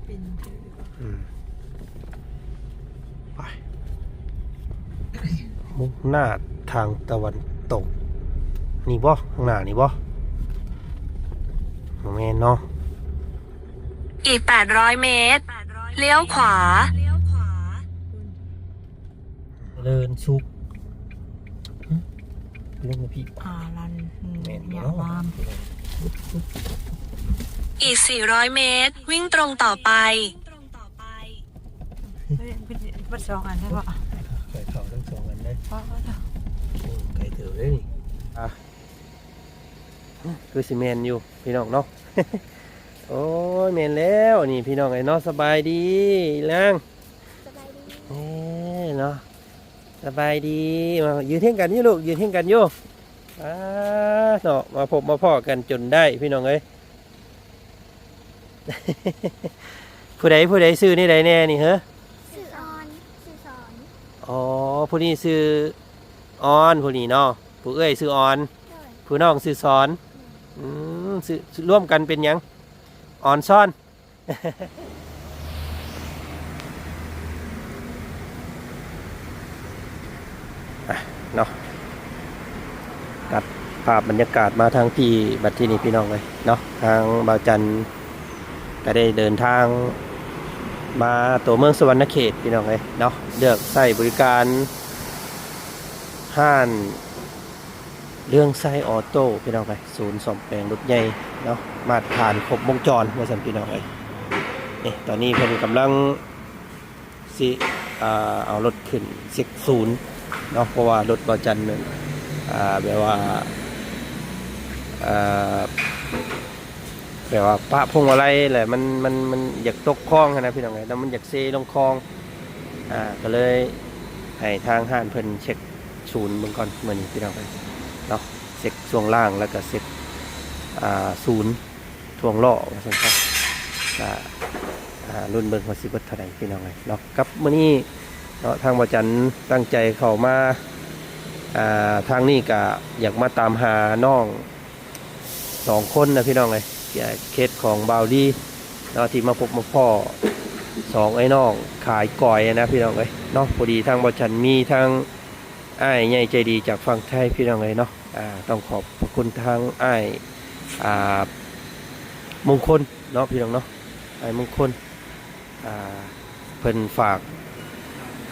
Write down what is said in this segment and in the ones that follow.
ອືມ ໄປ ມຸ່ງໜ້າທາງຕາເວັນຕົກ ນີ້ບໍ່? ຂ້າງໜ້ານີ້ບໍ່? ບໍ່ແມ່ນເນາະ. ອີກ ແປດຮ້ອຍ ເມດ ລ້ຽວຂວາ. ເລີນສຸກ ຫຶ ລົງມາພີ້ ອາລັນ ແມ່ນບໍ່ເນາະ? ຍາວາມ ອີກ ສີ່ຮ້ອຍ ເມດ ວິ່ງຕົງຕໍ່ໄປ. ເອີຍ ມັນສອງອັນແທ້ບໍ່? ໄປເຂົ້າທັງສອງອັນເລີຍ ໂອ້ ໄກເຕີບເດ້ນີ້. ອ່ະ ຄືຊິແມ່ນຢູ່ພີ່ນ້ອງເນາະ. ໂອ້ຍ ແມ່ນແລ້ວນີ້ພີ່ນ້ອງເອີຍເນາະ. ສະບາຍດີອີ່ນາງ. ສະບາຍດີ. ເອີ ເນາະ ສະບາຍດີ. ມາຢືນຮຽງກັນຢູ່ລູກ ຢືນຮຽງກັນຢູ່. ອາ ເນາະ ມາພົບມາພໍ້ກັນຈົນໄດ້ພີ່ນ້ອງເອີຍ. ຜູ້ໃດ ຜູ້ໃດຊື່ແນວໃດແດ່ນີ້ເຮີ? ຊື່ອອນ ຊື່ສອນ. ອໍ ຜູ້ນີ້ຊື່ອອນ ຜູ້ນີ້ເນາະ. ຜູ້ເອື້ອຍຊື່ອອນ ໂດຍ ຜູ້ນ້ອງຊື່ສອນ. ອືມ ອືມ ຊື່ ລວມກັນເປັນຫຍັງ? ອອນຊອນ. ອ່ະ ເນາະ ຕັດພາບບັນຍາກາດມາທາງພີ້ບັດທີນີ້ພີ່ນ້ອງເອີຍເນາະ. ທາງບ່າວຈັນກໍໄດ້ເດີນທາງມາຕົວເມືອງສະຫວັນນະເຂດພີ່ນ້ອງເອີຍເນາະ. ເລືອກໃຊ້ບໍລິການຮ້ານ ເລື່ອງໄຊອໍໂຕ້ພີ່ນ້ອງເອີຍ ສູນສ້ອມແປງລົດໃຫຍ່ເນາະ ມາດຕະຖານຄົບວົງຈອນວ່າຊັ້ນພີ່ນ້ອງເອີຍ. ນີ້ ຕອນນີ້ເພິ່ນກຳລັງຊິ ອ່າ ເອົາລົດຂຶ້ນເຊັກສູນເນາະ ເພາະວ່າລົດບ່າວຈັນນັ້ນ ອ່າ ແບບວ່າ ອ່າ ແບບວ່າປະພວງມາໄລແລ້ວ ມັນ ມັນ ມັນຢາກຕົກຄອງຫັ້ນນະພີ່ນ້ອງເອີຍ ແລ້ວມັນຢາກເຊລົງຄອງ. ອ່າ ກໍເລີຍໃຫ້ທາງຮ້ານເພິ່ນເຊັກສູນເບິ່ງກ່ອນມື້ນີ້ພີ່ນ້ອງເອີຍເນາະ ເຊັກຊ່ວງລ່າງ ແລ້ວກໍເຊັກ ອ່າ ສູນ ຖ່ວງລໍ້ວ່າຊັ້ນຊະ. ກະ ອ່າ ລຸ້ນເບິ່ງວ່າຊິເບິດເທົ່າໃດພີ່ນ້ອງເອີຍເນາະ. ກັບມື້ນີ້ເນາະ ທາງບ່າວຈັນຕັ້ງໃຈເຂົ້າມາ ອ່າ ທາງນີ້ກະຢາກມາຕາມຫານ້ອງສອງຄົນນະພີ່ນ້ອງເອີຍ ເຂດຂອງບ່າວລີເນາະ ທີ່ມາພົບມາພໍ້ສອງອ້າຍນ້ອງຂາຍກ້ອຍນະພີ່ນ້ອງເອີຍເນາະ. ພໍດີທາງບ່າວຈັນມີທາງອ້າຍໃຫຍ່ໃຈດີຈາກຝັ່ງໄທພີ່ນ້ອງເອີຍເນາະ. ອ່າ ຕ້ອງຂອບພະຄຸນທາງອ້າຍ ອ່າ ມົງຄົນເນາະ ພີ່ນ້ອງເນາະ ອ້າຍມົງຄົນ. ອ່າ ເພິ່ນຝາກ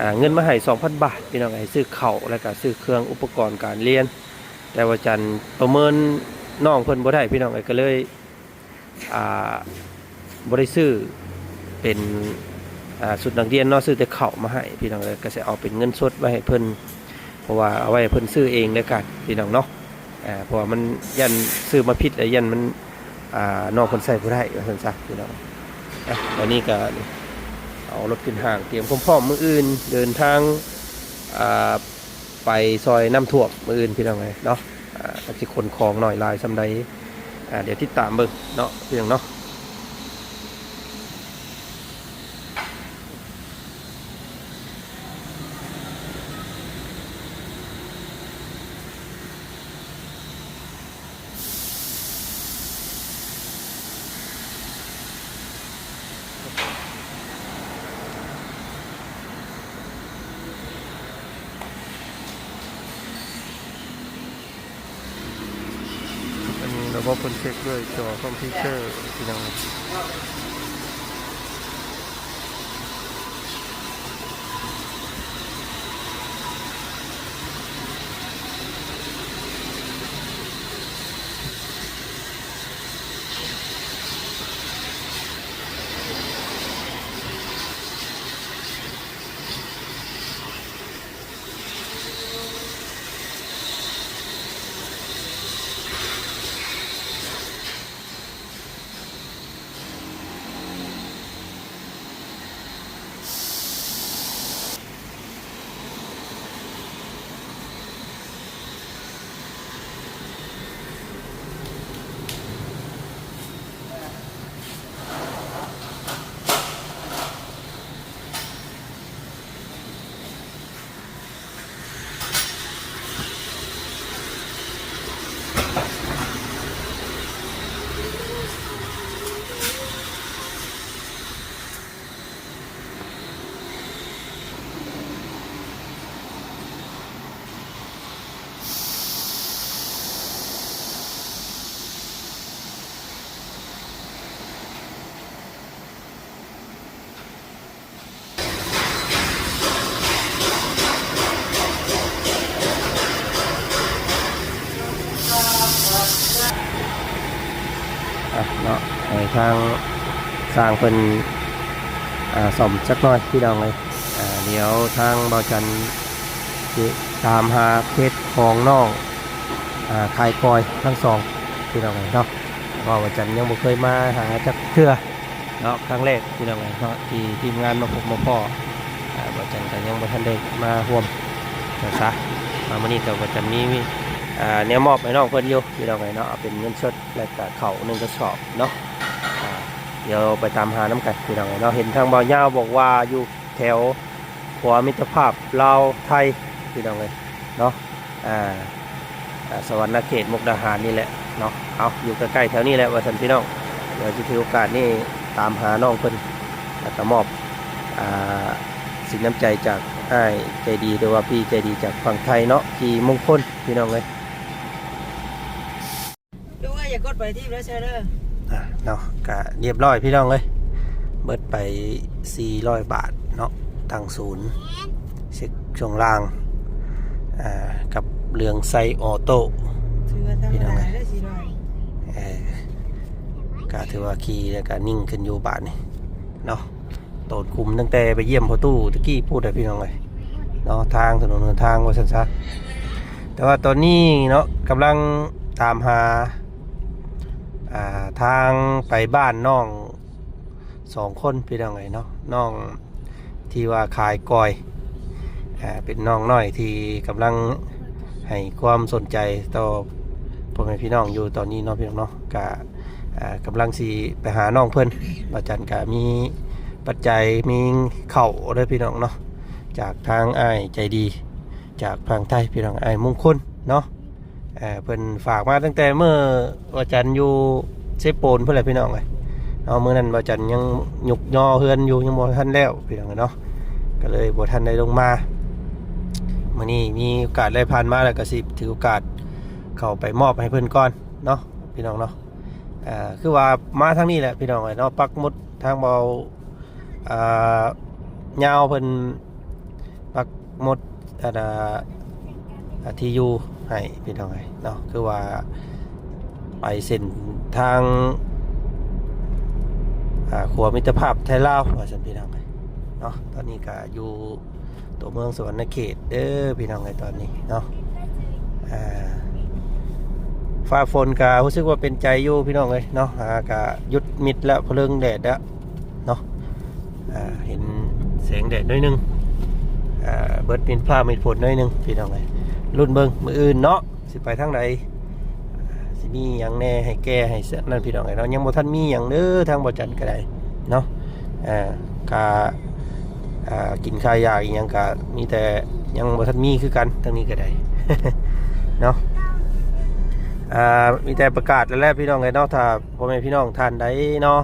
ອ່າ ເງິນມາໃຫ້ສອງພັນບາດພີ່ນ້ອງ ໃຫ້ຊື້ເຂົ້າ ແລ້ວກໍຊື້ເຄື່ອງອຸປະກອນການຮຽນ. ແຕ່ວ່າຈັນປະເມີນນ້ອງເພິ່ນບໍ່ໄດ້ພີ່ນ້ອງເອີຍ ກໍເລີຍ ອ່າ ບໍ່ໄດ້ຊື້ເປັນ ອ່າ ຊຸດນັກຮຽນເນາະ ຊື້ແຕ່ເຂົ້າມາໃຫ້ພີ່ນ້ອງເອີຍ ກໍຊິເອົາເປັນເງິນສົດໄວ້ໃຫ້ເພິ່ນ ເພາະວ່າເອົາໄວ້ໃຫ້ເພິ່ນຊື້ເອງແລ້ວກັນພີ່ນ້ອງເນາະ. ອ່າ ເພາະວ່າມັນຢ້ານຊື້ມາຜິດແລ້ວຢ້ານມັນ ອ່າ ນ້ອງເພິ່ນໃຊ້ບໍ່ໄດ້ວ່າຊັ້ນຊະພີ່ນ້ອງ. ອ່ະ ຕອນນີ້ກໍເອົາລົດຂຶ້ນຫ້າງ ຕຽມຄວາມພ້ອມມື້ອື່ນເດີນທາງ ອ່າ ໄປຊ່ອຍນ້ຳຖ້ວມມື້ອື່ນພີ່ນ້ອງເອີຍເນາະ. ອ່າ ກໍຊິຂົນຂອງໜ້ອຍຫຼາຍສ່ຳໃດ ອ່າ ດຽວຕິດຕາມເບິ່ງເນາະ ພີ່ນ້ອງເນາະ. ອັນນີ້ລະບົບເພິ່ນເຊັກດ້ວຍຈໍຄອມພິວເຕີພີ່ນ້ອງ. ເ ເນາະ ໃຫ້ທາງຊ່າງເພິ່ນ ອ່າ ສ້ອມຈັກໜ້ອຍພີ່ນ້ອງເອີຍ. ອ່າ ດຽວທາງບ່າວຈັນຊິຕາມຫາເພຈຂອງນ້ອງ ອ່າ ຂາຍກ້ອຍທັງສອງພີ່ນ້ອງເອີຍເນາະ ເພາະວ່າບ່າວຈັນຍັງບໍ່ເຄີຍມາຫາຈັກເທື່ອເນາະ ຄັ້ງແລກພີ່ນ້ອງເອີຍເນາະ ທີ່ທີມງານມາພົບມາພໍ້. ອ່າ ບ່າວຈັນກໍຍັງບໍ່ທັນໄດ້ມາຮ່ວມວ່າຊະ ມາມື້ນີ້ກໍບ່າວຈັນມີ ອ່າ ແນວມອບໃຫ້ນ້ອງເພິ່ນຢູ່ພີ່ນ້ອງເອີຍເນາະ ເປັນເງິນສົດ ແລະກະເຂົ້າໜຶ່ງກະສອບເນາະ. ອ່າ ດຽວໄປຕາມຫານຳກັນພີ່ນ້ອງເອີຍເນາະ. ເຫັນທາງບ່າວຍາວບອກວ່າຢູ່ແຖວຂົວມິດຕະພາບລາວໄທພີ່ນ້ອງເອີຍເນາະ ອ່າ ອ່າ ສະຫວັນນະເຂດ ມຸກດາຫານນີ້ແຫຼະເນາະ. ເອົາ ຢູ່ໃກ້ໆແຖວນີ້ແຫຼະວ່າຊັ້ນພີ່ນ້ອງ. ດຽວຊິຖືໂອກາດນີ້ຕາມຫານ້ອງເພິ່ນ ແລ້ວກະມອບ ອ່າ ສິນນ້ຳໃຈຈາກອ້າຍໃຈດີ ຫຼືວ່າພີ່ໃຈດີຈາກຝັ່ງໄທເນາະ ທີ່ມຸງຄົນພີ່ນ້ອງເອີຍ. ລຸງເອີຍ ຢ່າກົດໄປທີບເດີ ແຊເດີ ອ່າ ເນາະ ກະຮຽບຮ້ອຍພີ່ນ້ອງເອີຍ ເບິດໄປສີ່ຮ້ອຍບາດເນາະ ຕັ້ງສູນ ເຊັກຊ່ວງລ່າງ ອ່າ ກັບເລື່ອງໃຊ້ອໍໂຕ້ ຖືວ່າທຳມະດາເດີ ສີ່ຮ້ອຍ ເອີ ກະຖືວ່າຂີ່ແລ້ວກະນິ່ງຂຶ້ນຢູ່ບາດນີ້ເນາະ. ໂຕນຂຸມຕັ້ງແຕ່ໄປຢ້ຽມພໍ່ຕູ້ຕະກີ້ພຸ້ນແຫຼະພີ່ນ້ອງເອີຍເນາະ ທາງຖະໜົນຫົນທາງວ່າຊັ້ນຊະ. ແຕ່ວ່າຕອນນີ້ເນາະ ກຳລັງຕາມຫາ ອ່າ ທາງໄປບ້ານນ້ອງສອງຄົນພີ່ນ້ອງເອີຍເນາະ ນ້ອງທີ່ວ່າຂາຍກ້ອຍ ອ່າ ເປັນນ້ອງນ້ອຍທີ່ກຳລັງໃຫ້ຄວາມສົນໃຈຕໍ່ພໍ່ແມ່ພີ່ນ້ອງຢູ່ຕອນນີ້ເນາະ ພີ່ນ້ອງເນາະ. ກະ ອ່າ ກຳລັງຊິໄປຫານ້ອງເພິ່ນ ບ່າວຈັນກະມີປັດໄຈ ມີເຂົ້າເດີພີ່ນ້ອງເນາະ ຈາກທາງອ້າຍໃຈດີ ຈາກຝັ່ງໄທພີ່ນ້ອງ ອ້າຍມຸງຄຸນເນາະ. ເອີ ເພິ່ນຝາກມາຕັ້ງແຕ່ມື້ວັນຈັນຢູ່ເຊໂປນພຸ້ນແຫຼະພີ່ນ້ອງເອີຍເນາະ. ມື້ນັ້ນວັນຈັນຍັງຍຸກຍໍເຮືອນຢູ່ ຍັງບໍ່ທັນແລ້ວພີ່ນ້ອງເນາະ ກໍເລີຍບໍ່ທັນໄດ້ລົງມາ. ມື້ນີ້ມີໂອກາດໄດ້ຜ່ານມາ ແລ້ວກໍຊິຖືໂອກາດເຂົ້າໄປມອບໃຫ້ເພິ່ນກ່ອນເນາະ ພີ່ນ້ອງເນາະ. ອ່າ ຄືວ່າມາທາງນີ້ແຫຼະພີ່ນ້ອງເອີຍເນາະ ປັກໝຸດທາງເບົາ ອ່າ ຍາວເພິ່ນປັກໝຸດ ອັນນ່າ ທີ່ຢູ່ໃຫ້ພີ່ນ້ອງເອີຍເນາະ ຄືວ່າໄປເສັ້ນທາງ ອ່າ ຂົວມິດຕະພາບໄທລາວວ່າຊັ້ນພີ່ນ້ອງເອີຍເນາະ. ຕອນນີ້ກໍຢູ່ ຕົວເມືອງສະຫວັນນະເຂດເດີພີ່ນ້ອງເອີຍ ຕອນນີ້ເນາະ. ອ່າ ຟ້າຝົນກະຮູ້ສຶກວ່າເປັນໃຈຢູ່ພີ່ນ້ອງເອີຍເນາະ ອ່າ ກະຢຸດມິດແລ້ວ ເພີງແດດແລ້ວເນາະ. ອ່າ ເຫັນແສງແດດໜ້ອຍໜຶ່ງ ອ່າ ເບິດມິດຟ້າມິດຝົນໜ້ອຍໜຶ່ງພີ່ນ້ອງເອີຍ. ລຸ້ນເບິ່ງມື້ອື່ນເນາະ ຊິໄປທາງໃດ ອ່າ ຊິມີຫຍັງແດ່ໃຫ້ແກ່ໃຫ້ນັ້ນພີ່ນ້ອງເອີຍເນາະ. ຍັງບໍ່ທັນມີຫຍັງເດີ ທາງບໍ່ຈັນກໍໄດ້ເນາະ ເອີ ກະ ອ່າ ກິນຄ່າຢາອີ່ຫຍັງກະມີແຕ່ຍັງບໍ່ທັນມີຄືກັນ ທາງນີ້ກໍໄດ້ເນາະ. ອ່າ ມີແຕ່ປະກາດແລ້ວແຫຼະພີ່ນ້ອງເອີຍເນາະ ຖ້າພໍ່ແມ່ພີ່ນ້ອງທ່ານໃດເນາະ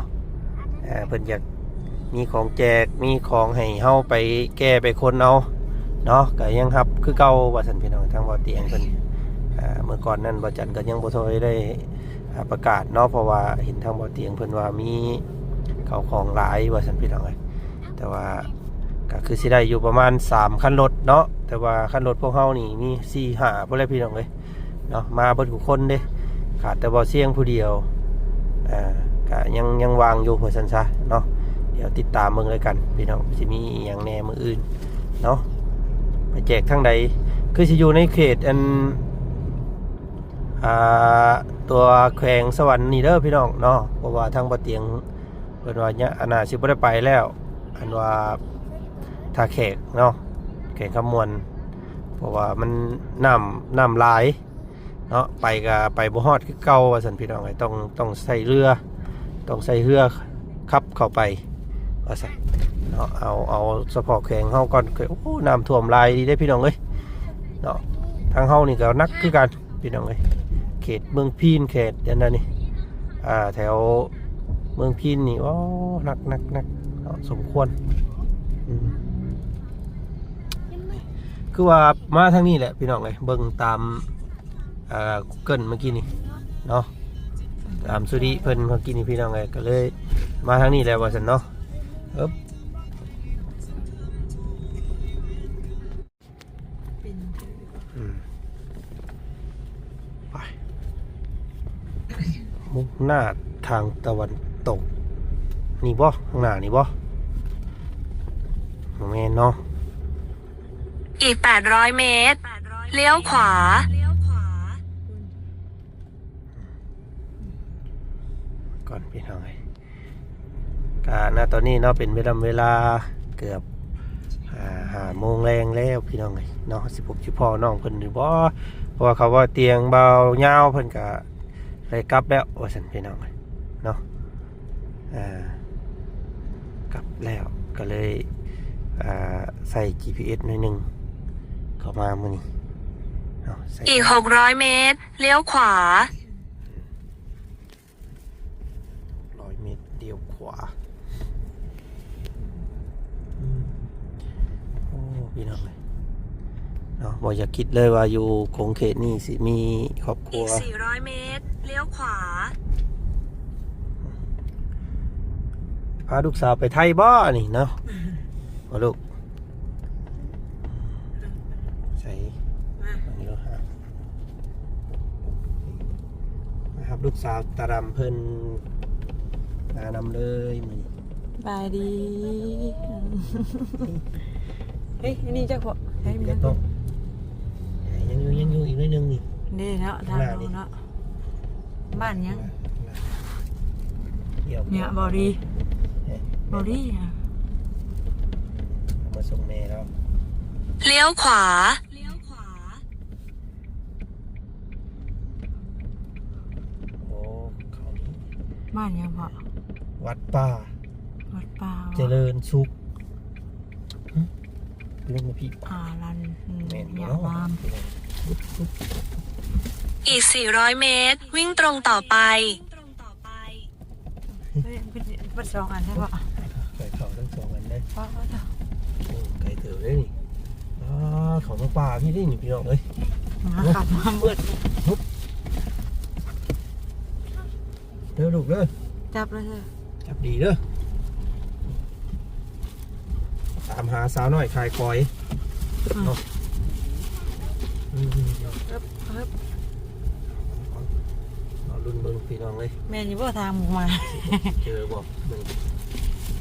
ເອີ ເພິ່ນຢາກ ມີຂອງແຈກ ມີຂອງໃຫ້ເຮົາໄປແກ່ໄປຄົນເອົາເນາະ ກໍຍັງຮັບຄືເກົ່າວ່າຊັ້ນພີ່ນ້ອງ. ທາງບໍ່ຕຽງເພິ່ນ ອ່າ ເມື່ອກ່ອນນັ້ນບໍ່ຈັນກໍຍັງບໍ່ຄ່ອຍໄດ້ ອ່າ ປະກາດເນາະ ເພາະວ່າເຫັນທາງບໍ່ຕຽງເພິ່ນວ່າມີເຂົ້າຂອງຫຼາຍວ່າຊັ້ນພີ່ນ້ອງເອີຍ. ແຕ່ວ່າກໍຄືຊິໄດ້ຢູ່ປະມານສາມຄັນລົດເນາະ ແຕ່ວ່າຄັນລົດພວກເຮົານີ້ມີສີ່ຫ້າພຸ້ນແຫຼະພີ່ນ້ອງເອີຍ. ເນາະ ມາເບິດທຸກຄົນເດ້ ຂາດແຕ່ບໍ່ສຽງຜູ້ດຽວ ອ່າ ກະຍັງ ຍັງວ່າງຢູ່ວ່າຊັ້ນຊະເນາະ. ດຽວຕິດຕາມເບິ່ງແລ້ວກັນພີ່ນ້ອງ ຊິມີອີ່ຫຍັງແດ່ມື້ອື່ນເນາະ ໄປແຈກທາງໃດ ຄືຊິຢູ່ໃນເຂດອັນ ອ່າ ຕົວແຂວງສະຫວັນນີ້ເດີພີ່ນ້ອງເນາະ ເພາະວ່າທາງບໍ່ຕຽງເພິ່ນວ່າ ອັນນ່າ ຊິບໍ່ໄດ້ໄປແລ້ວ ອັນວ່າທ່າແຂກເນາະ ແຂວງຄຳມ່ວນ ເພາະວ່າມັນ ນ້ຳ ນ້ຳຫຼາຍ ເນາະ ໄປກໍໄປບໍ່ຮອດຄືເກົ່າວ່າຊັ້ນພີ່ນ້ອງເອີຍ. ຕ້ອງ ຕ້ອງໃຊ້ເຮືອ ຕ້ອງໃຊ້ເຮືອຂັບເຂົ້າໄປວ່າຊັ້ນເນາະ. ເອົາ ເອົາສະເພາະແຂວງເຮົາກ່ອນ ໂອ້ ນ້ຳຖ້ວມຫຼາຍດີເດ້ພີ່ນ້ອງເອີຍເນາະ. ທາງເຮົານີ້ກໍໜັກຄືກັນພີ່ນ້ອງເອີຍ ເຂດເມືອງພີນ ເຂດອັນນັ້ນນີ້ ອ່າ ແຖວເມືອງພີນນີ້ ໂອ້ ໜັກ ໜັກ ໜັກເນາະ ສົມຄວນ. ອືມ ຄືວ່າມາທາງນີ້ແຫຼະພີ່ນ້ອງເອີຍ ເບິ່ງຕາມ ອ່າ ກູເກີ້ນເມື່ອກີ້ນີ້ເນາະ ຕາມສຸລິເພິ່ນເມື່ອກີ້ນີ້ພີ່ນ້ອງເອີຍ ກໍເລີຍມາທາງນີ້ແຫຼະວ່າຊັ້ນເນາະ. ເອີບ ອືມ ໄປ ມຸ່ງໜ້າ ທາງຕາເວັນຕົກນີ້ບໍ່? ຂ້າງໜ້ານີ້ບໍ່? ບໍ່ແມ່ນເນາະ. ອີກແປດຮ້ອຍເມດ ລ້ຽວຂວາ ກ່ອນພີ່ນ້ອງເອີຍ. ກະນະຕອນນີ້ເນາະ ເປັນເວລາ ເວລາເກືອບ ອ່າ ຫ້າໂມງແລງແລ້ວພີ່ນ້ອງເອີຍເນາະ. ຊິພົບຊິພໍ້ນ້ອງເພິ່ນຢູ່ບໍ່? ເພາະວ່າເຂົາວ່າຕຽງບ່າວຍາວເພິ່ນກະໄດ້ກັບແລ້ວວ່າຊັ້ນພີ່ນ້ອງເອີຍເນາະ. ອ່າ ກັບແລ້ວກະເລີຍ ອ່າ ໃສ່ຈີພີເອັສໜ້ອຍໜຶ່ງເຂົ້າມາມື້ນີ້ເນາະ. ໃສ່ ອີກຫົກຮ້ອຍເມດ ລ້ຽວຂວາ. ຮ້ອຍເມດ ລ້ຽວຂວາ. ອືມ ໂອ້ ພີ່ນ້ອງເອີຍເນາະ ບໍ່ຢາກຄິດເລີຍວ່າຢູ່ຂົງເຂດນີ້ຊິມີຄອບຄົວ. ອີກສີ່ຮ້ອຍເມດ ລ້ຽວຂວາ. ພາລູກສາວໄປໄທບໍ່ນີ້ເນາະ? ບໍ່ລູກ? ໃສ ມາ ເບິ່ງຢູ່ ມາຮັບລູກສາວຕາດຳເພິ່ນມານຳເລີຍມື້ນີ້. ສະບາຍດີ. ເຮີ້ຍ ອັນນີ້ຈັກບໍ່? ໃສ່ ຍັງຢູ່ ຍັງຢູ່ອີກໜ້ອຍໜຶ່ງນີ້. ນີ້ເນາະ ທາງເຮົາເນາະ. ບ້ານຫຍັງ? ເນຍ ບໍ່ດີ ບໍ່ດີ ເອົາມາສົ່ງແມ່ແລ້ວ. ລ້ຽວຂວາ. ໂອ້ ເຂົານີ້ ບ້ານຫຍັງພໍ່? ວັດປ່າ ວັດປ່າ ຈະເລີນສຸກ. ເລື່ອງມາພີ້ ອາລັນ ອືມ ແມ່ນບໍ່ເນາະ? ຍາວາມ. ອີກສີ່ຮ້ອຍເມດ ວິ່ງຕົງຕໍ່ໄປ. ເຮີ້ຍ ເພິ່ນ ເພິ່ນສອງອັນແທ້ບໍ່? ໄກ່ເຂົາທັງສອງອັນເດ້. ປ້າດ ໂອ້ ໄກເຕີບເດ້ນີ້. ອ່າ ເຂົາມາປ່າພີ້ເດ້ນີ້ ພີ່ນ້ອງເອີຍ. ມາຂັບມາເບິດ. ເດີລູກເດີ ຈັບເລີຍເດີ ຈັບດີເດີ. ຕາມຫາສາວນ້ອຍຂາຍຂອຍ ອືມ ເນາະ. ອືມ ເອີບ ເອີບ ເອົາລຸ້ນເບິ່ງພີ່ນ້ອງເອີຍ. ແມ່ນຢູ່ບໍ່ທາງໝູ່ມາ? ເຈີບໍ່? ເບິ່ງ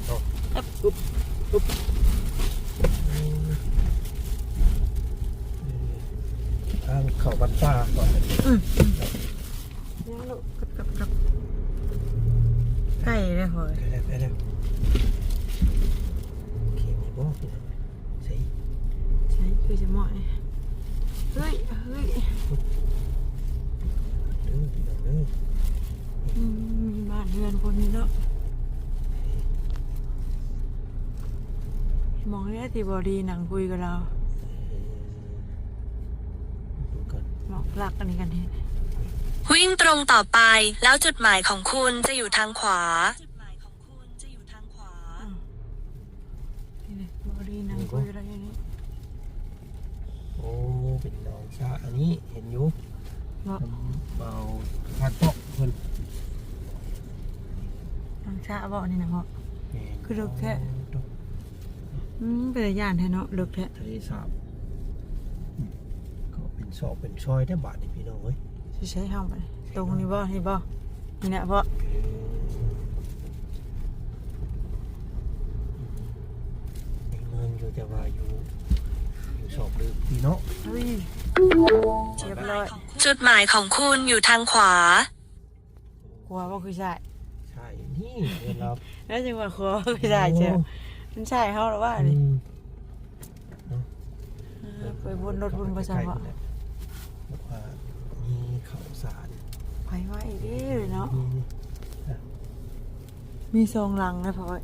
ເອົາ ອຶບ ອຶບ ອຶບ. ທາງເຂົ້າວັດປ່າກ່ອນ. ອືມ ຍັງລູກ ກັບ ກັບ ກັບ ໃກ້ແລ້ວເຮີ້ຍ ໃກ້ແລ້ວ ໃກ້ແລ້ວ. ໂອເຄ ມີບໍ່? ໃສ່ ໃສ່ ຄືຈະໝ້ອຍ. ເຮີ້ຍ ເຮີ້ຍ ເດີ ເດີ ອືມ ມີບ້ານເຮືອນຄົນຢູ່ເນາະ. ມອງນີ້ທີ່ບໍ່ດີນັ່ງຄຸຍກັບລາວ. ມອງຫຼັກອັນນີ້ກັນເຮັດ. วิ่งตรงต่อไป แล้วจุดหมายของคุณจะอยู่ทางขวา. ນີ້ ບໍ່ດີນັ່ງຄຸຍກັບລາວຢູ່ນີ້. ໂອ້ ເປັນໜອງສະ ອັນນີ້ເຫັນຢູ່ ເນາະ ເບົາທາດເປາະເພິ່ນ. ໜອງສະບໍ່ນີ້ນະພໍ່? ແມ່ນ ຄືເລິກແທ້. ອໍ ອືມ ເປັນຕາຢ້ານແທ້ເນາະ ເລິກແທ້. ທະເລສາບ ອືມ ກໍເປັນຊອກເປັນຊອຍແທ້ບາດນີ້ ພີ່ນ້ອງເອີຍ. ຊິໃຊ້ເຮົາບາດນີ້ ຕົງນີ້ບໍ່? ນີ້ບໍ່? ນີ້ນະບໍ່? ເມືອງຢູ່ ແຕ່ວ່າຢູ່ ຢູ່ຊອກເດີມພີ່ເນາະ. ເຮີ້ຍ ຮຽບຮ້ອຍ. จุดหมายของคุณอยู่ทางขวา. ຂວາບໍ່ຄືຊ້າຍ? ຊ້າຍນີ້ເດີນລາວ ແລ້ວຈັ່ງວ່າຂວາບໍ່ຄືຊ້າຍ. ໂອ້ ເຈົ້າ ມັນຊ້າຍເຮົາລະວ່ານີ້. ອືມ ເນາະ ເອີ ໄປວົນລົດວຸ່ນບໍ່ຊັ້ນເບາະ. ບອກວ່າມີເຂົ້າສານ ໄປໄວເດ້ເນາະ. ມີ ມີ ມີສອງຫຼັງນະພໍ່. ອືມ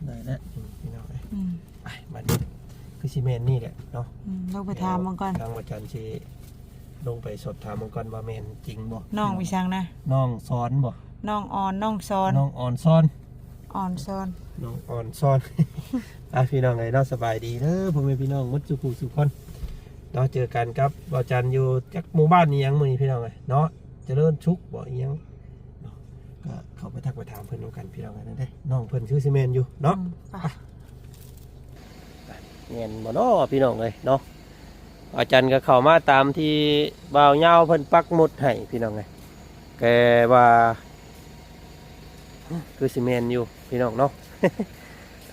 ໄດ້ແລ້ວພີ່ນ້ອງເອີຍ. ອືມ ໄປ ບັດນີ້ຄືຊິແມ່ນນີ້ແຫຼະເນາະ. ອືມ ລົງໄປຖາມເບິ່ງກ່ອນ ທາງອາຈານຊິ ລົງໄປສອບຖາມເບິ່ງກ່ອນວ່າແມ່ນຈິງບໍ່. ນ້ອງອີ່ຫຍັງນະ? ນ້ອງສອນບໍ່? ນ້ອງອອນ ນ້ອງສອນ ນ້ອງອອນຊອນ ອອນຊອນ ນ້ອງອອນຊອນ. ອ່ະ ພີ່ນ້ອງເອີຍເນາະ ສະບາຍດີເດີພໍ່ແມ່ພີ່ນ້ອງໝົດສູ່ຜູ້ສູ່ຄົນເນາະ. ເຈີກັນກັບບ່າວຈັນຢູ່ຈັກໝູ່ບ້ານອີ່ຫຍັງມື້ນີ້ພີ່ນ້ອງເອີຍເນາະ ຈະເລີນສຸກບໍ່ອີ່ຫຍັງເນາະ. ກໍເຂົ້າໄປທັກໄປຖາມເພິ່ນນຳກັນພີ່ນ້ອງເອີຍເດ້. ນ້ອງເພິ່ນຄືຊິແມ່ນຢູ່ເນາະ. ອືມ ໄປ ໄປ ແມ່ນບໍ່ເນາະພີ່ນ້ອງເອີຍເນາະ. ອາຈານກໍເຂົ້າມາຕາມທີ່ບ່າວຍາວເພິ່ນປັກໝຸດໃຫ້ພີ່ນ້ອງເອີຍ ແຕ່ວ່າ ຄືຊິແມ່ນຢູ່ພີ່ນ້ອງເນາະ.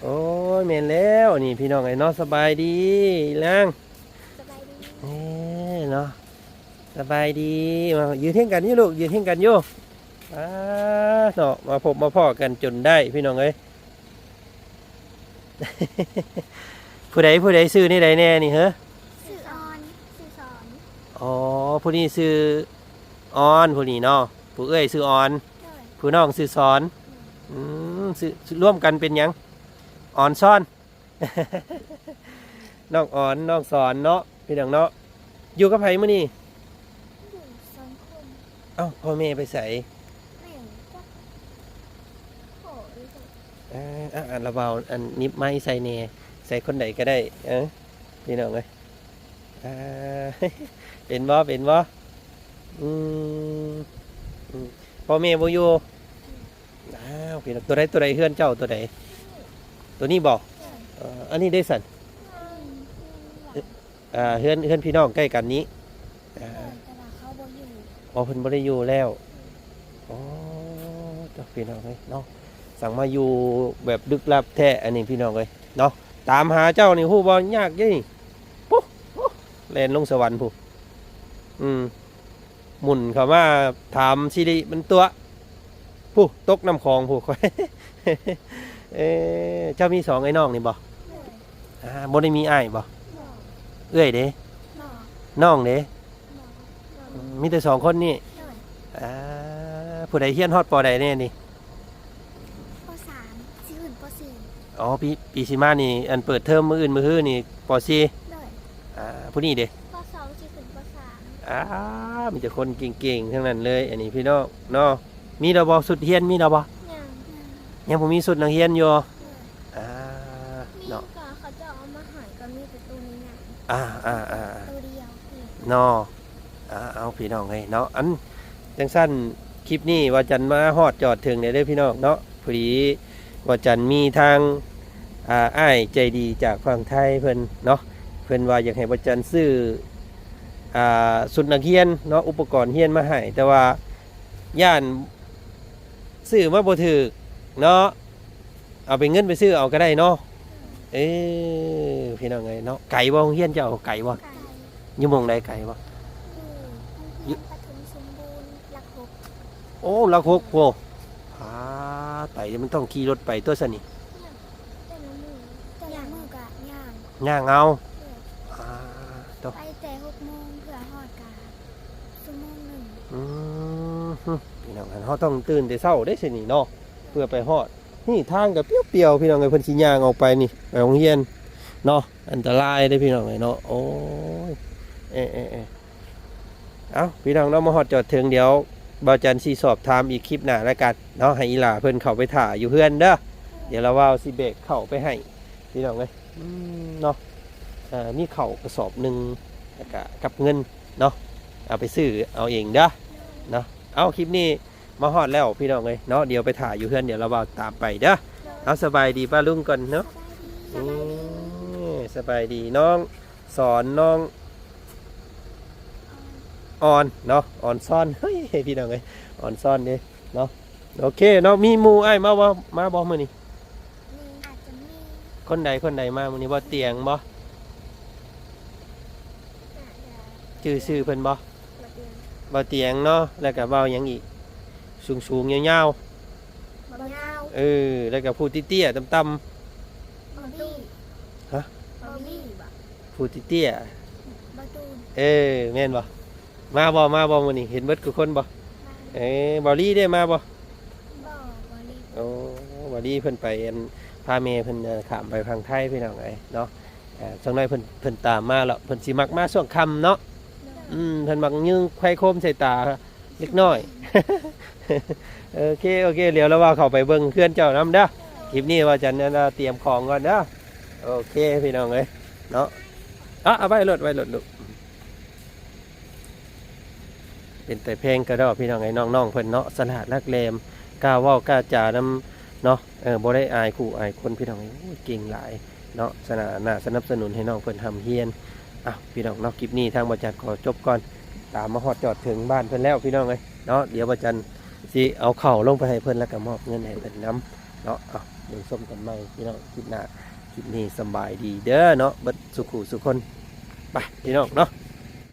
ໂອ້ຍ ແມ່ນແລ້ວນີ້ພີ່ນ້ອງເອີຍເນາະ. ສະບາຍດີນາງ. ສະບາຍດີ. ເອີ ເນາະ ສະບາຍດີ. ມາຢືນຮຽງກັນຢູ່ລູກ ຢືນຮຽງກັນຢູ່. ອາ ເນາະ ມາພົບມາພໍ້ກັນຈົນໄດ້ພີ່ນ້ອງເອີຍ. ຜູ້ໃດ ຜູ້ໃດຊື່ແນວໃດແດ່ນີ້ເຮີ? ຊື່ອອນ ຊື່ສອນ. ອໍ ຜູ້ນີ້ຊື່ອອນ ຜູ້ນີ້ເນາະ. ຜູ້ເອື້ອຍຊື່ອອນ ໂດຍ ຜູ້ນ້ອງຊື່ສອນ. ອືມ ຊື່ ລວມກັນເປັນຫຍັງ? ອອນຊອນ. ນ້ອງອອນ ນ້ອງສອນເນາະ ພີ່ນ້ອງເນາະ. ຢູ່ກັບໃຜມື້ນີ້? ຢູ່ສອງຄົນ. ເອົ້າ ພໍ່ແມ່ໄປໃສ? ແມ່ຈັກພໍ່ຢູ່ໃສ. ເອີ ອ່າ ລະເວົ້າ ອັນ ໜິບໄມໃສ່ແດ່ ໃສ່ຄົນໃດກໍໄດ້. ເອີ ພີ່ນ້ອງເອີຍ ອ່າ ເປັນບໍ່ ເປັນບໍ່? ອືມ ອືມ ພໍ່ແມ່ບໍ່ຢູ່. ອ້າວ ພີ່ນ້ອງ ຕົວໃດ ຕົວໃດ ເຮືອນເຈົ້າຕົວໃດ? ຕົວນີ້ບໍ່? ເອີ ອັນນີ້ເດ້ຊັ້ນ? ເອີ ເຮືອນ ເຮືອນພີ່ນ້ອງໃກ້ກັນນີ້. ເອີ ແຕ່ວ່າເຂົາບໍ່ຢູ່. ອໍ ເພິ່ນບໍ່ໄດ້ຢູ່ແລ້ວ. ອໍ ເຈົ້າ ພີ່ນ້ອງເອີຍເນາະ ສັ່ງມາຢູ່ແບບລຶກລັບແທ້ອັນນີ້ ພີ່ນ້ອງເອີຍເນາະ. ຕາມຫາເຈົ້ານີ້ ຮູ້ບໍ່ ຍາກເດ້ນີ້. ປຸ ແລ່ນລົງສະຫວັນພຸ້ນ. ອືມ ໝຸ່ນເຂົ້າມາຖາມສິລິມັນຕົວະ ພຸ້ນ ຕົກນ້ຳຂອງພຸ້ນ. ເອີ ເຈົ້າມີສອງເອື້ອຍນ້ອງນີ້ບໍ່? ໂດຍ. ອ່າ ບໍ່ໄດ້ມີອ້າຍບໍ່? ບໍ່. ເອື້ອຍເດ້? ບໍ່. ນ້ອງເດ້? ບໍ່. ອືມ ມີແຕ່ສອງຄົນນີ້. ໂດຍ. ອ່າ ຜູ້ໃດຮຽນຮອດ ປໍ ໃດແດ່ນີ້? ປໍ ສາມ ຊິຂຶ້ນ ປໍ ສີ່. ອໍ ປີ ປີຊິມານີ້ ອັນເປີດເທີມມື້ອື່ນມື້ຮືນີ້ ປໍ ສີ່. ໂດຍ. ອ່າ ຜູ້ນີ້ເດ້? ປໍ ສອງ ຊິຂຶ້ນ ປໍ ສາມ. ອ່າ ມີແຕ່ຄົນເກັ່ງໆທັງນັ້ນເລີຍ ອັນນີ້ພີ່ນ້ອງເນາະ. ມີແລ້ວບໍ່ ຊຸດຮຽນ ມີແລ້ວບໍ່? ຍັງ. ຍັງບໍ່ມີຊຸດນັກຮຽນຢູ່. ໂດຍ. ອ່າ ມີ ເນາະ ກໍເຂົາເຈົ້າເອົາມາໃຫ້ ກໍມີແຕ່ໂຕໃຫຍ່ໆ. ອ່າໆໆ ໂຕດຽວນີ້ເນາະ. ອ່າ ເອົາ ພີ່ນ້ອງເອີຍເນາະ ອັນ ຈັ່ງຊັ້ນ ຄລິບນີ້ວ່າຈັນມາຮອດຈອດເຖິງແລ້ວເດີພີ່ນ້ອງເນາະ. ພໍດີວ່າຈັນມີທາງ ອ່າ ອ້າຍໃຈດີຈາກຝັ່ງໄທເພິ່ນເນາະ ເພິ່ນວ່າຢາກໃຫ້ວ່າຈັນຊື້ ອ່າ ຊຸດນັກຮຽນເນາະ ອຸປະກອນຮຽນມາໃຫ້ ແຕ່ວ່າຢ້ານຊື້ມາບໍ່ຖືກເນາະ. ເອົາເປັນເງິນໄປຊື້ເອົາກໍໄດ້ເນາະ. ເອີ ພີ່ນ້ອງເອີຍເນາະ ໄກບໍ່ ໂຮງຮຽນເຈົ້າໄກບໍ່? ໄກ. ຢູ່ໝ່ອງໃດ ໄກບໍ່? ຢູ່ໂຮງຮຽນປະຖົມສົມບູນຫຼັກຫົກ. ໂອ້ ຫຼັກຫົກພຸ້ນ. ພາດ ໄປມັນຕ້ອງຂີ່ລົດໄປຕົວະຊັ້ນນີ້. ແຕ່ລະມື້ ແຕ່ລະມື້ກະຍ່າງ ຍ່າງເອົາ. ໂດຍ. ອາ ໂທ້ ໄປແຕ່ຫົກໂມງ ເພື່ອຮອດກະຊົ່ວໂມງໜຶ່ງ. ອືມ ພີ່ນ້ອງ ເຮົາຕ້ອງຕື່ນແຕ່ເຊົ້າເດ້ຊັ້ນນີ້ເນາະ ເພື່ອໄປຮອດ. ນີ້ທາງກໍປຽວໆ ພີ່ນ້ອງເອີຍ ເພິ່ນຊິຍ່າງອອກໄປນີ້ ໄປໂຮງຮຽນເນາະ ອັນຕະລາຍເດ້ພີ່ນ້ອງເອີຍເນາະ. ໂອ້ຍ ເອໆໆ ເອົ້າ ພີ່ນ້ອງເນາະ ມາຮອດຈອດເຖິງ ດຽວບ່າວຈັນຊິສອບຖາມອີກຄລິບໜ້າລະກັນເນາະ ໃຫ້ອີ່ຫຼ້າເພິ່ນເຂົ້າໄປຖ້າຢູ່ເຮືອນເດີ. ດຽວລາວວ່າວຊິແບກເຂົ້າໄປໃຫ້ ພີ່ນ້ອງເອີຍ ອືມ ເນາະ. ເອີ ມີເຂົ້າກະສອບໜຶ່ງ ແລ້ວກະກັບເງິນເນາະ ເອົາໄປຊື້ເອົາເອງເດີເນາະ. ເອົາ ຄລິບນີ້ ມາຮອດແລ້ວພີ່ນ້ອງເອີຍເນາະ ດຽວໄປຖ້າຢູ່ເຮືອນ ດຽວລາວວ່າວຕາມໄປເດີ. ເອົາ ສະບາຍດີປ້າລຸງກ່ອນເນາະ. ສະບາຍດີ ອືມ ສະບາຍດີ ນ້ອງສອນ ນ້ອງອອນເນາະ ອອນຊອນ ເຮີ້ຍ ພີ່ນ້ອງເອີຍ ອອນຊອນເດ້ເນາະ. ໂອເຄເນາະ ມີໝູ່ອ້າຍມາບໍ່ ມາບໍ່ມື້ນີ້? ມີ ອາດຈະມີ. ຄົນໃດ ຄົນໃດມາມື້ນີ້? ບ່າວຕຽງບໍ່? ຈື່ຊື່ເພິ່ນບໍ່? ບ່າວຕຽງ ບ່າວຕຽງເນາະ ແລ້ວກະບ່າວຫຍັງອີກ ສູງໆຍາວໆ? ບ່າວຍາວ ເອີ ແລ້ວກະຜູ້ເຕ້ຍໆຕ່ຳໆ? ບ່າວຕູ້. ຮະ? ບ່າວຕູ້ບໍ່? ຜູ້ເຕ້ຍໆ ບ່າວຕູນ. ເອີ ແມ່ນບໍ່? ມາບໍ່ ມາບໍ່ມື້ນີ້ ເຫັນເບິດທຸກຄົນບໍ່? ມາ. ເອີ ບ່າວລີເດ້ ມາບໍ່? ບໍ່ ບໍ່ລີ. ໂອ້ ບ່າວລີເພິ່ນໄປ ອັນ ພາແມ່ເພິ່ນ ເອີ ຂ້າມໄປຝັ່ງໄທ ພີ່ນ້ອງເອີຍເນາະ. ເອີ ຈັກໜ້ອຍເພິ່ນ ເພິ່ນຕາມມາແລ້ວ ເພິ່ນຊິມັກມາຊ່ວງຄ່ຳເນາະ. ໂດຍ. ອືມ ເພິ່ນມັກຍິງໄຟໂຄມໃສ່ຕາເລັກນ້ອຍ. ໂອເຄ ໂອເຄ ດຽວລາວວ່າວເຂົ້າໄປເບິ່ງເຮືອນເຈົ້ານຳເດີ. ຄລິບນີ້ວ່າຈັນ ອັນ ຕຽມຂອງກ່ອນເດີ. ໂອເຄ ພີ່ນ້ອງເອີຍເນາະ. ເອົາ ເອົາໄວ້ໂລດ ໄວ້ໂລດລູກ. ເປັນຕາແພງກະດອກ ພີ່ນ້ອງເອີຍ ນ້ອງໆເພິ່ນເນາະ ສະຫຼາດຫຼັກແຫຼມ ກ້າເວົ້າກ້າຈານຳເນາະ. ເອີ ບໍ່ໄດ້ອາຍຄູ່ອາຍຄົນ ພີ່ນ້ອງເອີຍ ໂອ້ຍ ເກັ່ງຫຼາຍເນາະ. ສະໜາ ໜ້າສະໜັບສະໜູນໃຫ້ນ້ອງເພິ່ນຮ່ຳຮຽນ ເອົາ ພີ່ນ້ອງເນາະ ຄລິບນີ້ທາງບໍ່ຈັນຂໍຈົບກ່ອນ ຕາມມາຮອດຈອດເຖິງບ້ານເພິ່ນແລ້ວ ພີ່ນ້ອງເອີຍເນາະ. ດຽວບໍ່ຈັນຊິເອົາເຂົ້າລົງໄປໃຫ້ເພິ່ນ ແລ້ວກໍມອບເງິນໃຫ້ເພິ່ນນຳເນາະ. ເອົາ ເບິ່ງຊົມກັນໃໝ່ ພີ່ນ້ອງ ຄລິບໜ້າ. ຄລິບນີ້ສຳບາຍດີເດີເນາະ ເບິດສູ່ຄູ່ສູ່ຄົນ. ໄປ ພີ່ນ້ອງເນາະ.